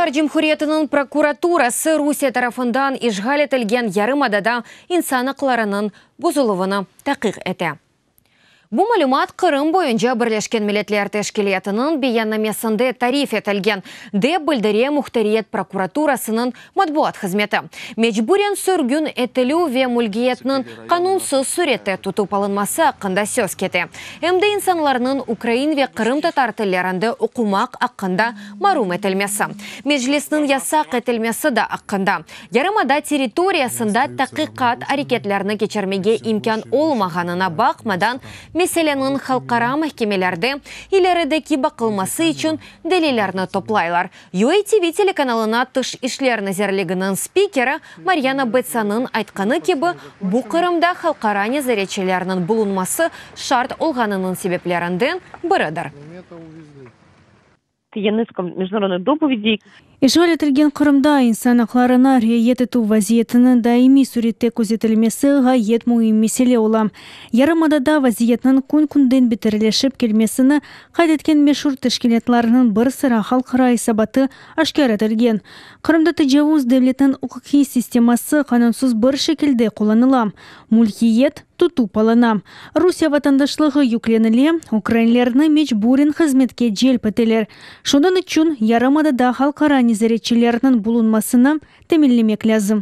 Muhtar Cumhuriyetiniñ prokuraturası Rusiye tarafından işğal etilgen yarımadada insan aqlarınıñ bozuluvını taqiq ete. Bu malümat Qırım boyunca Birleşken Milletler Teşkilâtınıñ beyannamesinde tarif etilgen, dep bildire muhtariyet prokuraturasınıñ matbuat hızmeti. Mecburen sürgün etilüv ve mülkiyetniñ qanunsız sürette tutıp alınması aqqında söz kete. Em de insanlarnıñ ukrain ve qırımtatar tillerinde oqumaq aqqında marum etilmesi, Meclisniñ yasaq etilmesi da aqqında. Yarımada territoriyasında taqiqat areketlerini keçirmege imkân olmağanına baqmadan, meseleniñ halqara mahkemelerde ilerideki baqılması içün delillerni toplaylar. UATV telekanalına Tış işler nazirliginiñ spikeri Maryana Betsanıñ aytqanı kibi, bu Qırımda halqara nezaretçilerniñ bulunması şart olğanınıñ sebeplerinden biridir. İşğal etilgen Qırımda insan aqlarına riayet etüv vaziyetiniñ daimiy sürette közetilmesi ğayet müim mesele ola. Yarımadada vaziyetniñ kün-künden beterleşip kelmesini qayd etken meşur teşkilâtlarnıñ bir sıra halqara esabatı aşkâr etilgen. Qırımda tecavuz devletniñ uquqiy sisteması qanunsız bir şekilde qullanıla, mülkiyet tutıp alına, Rusiye vatandaşlığı yüklenile, ukrainlerni mecburen hızmetke celp eteler. Şunıñ içün yarımadada halqara nezaretçilerniñ bulunmasını teminlemek lâzim.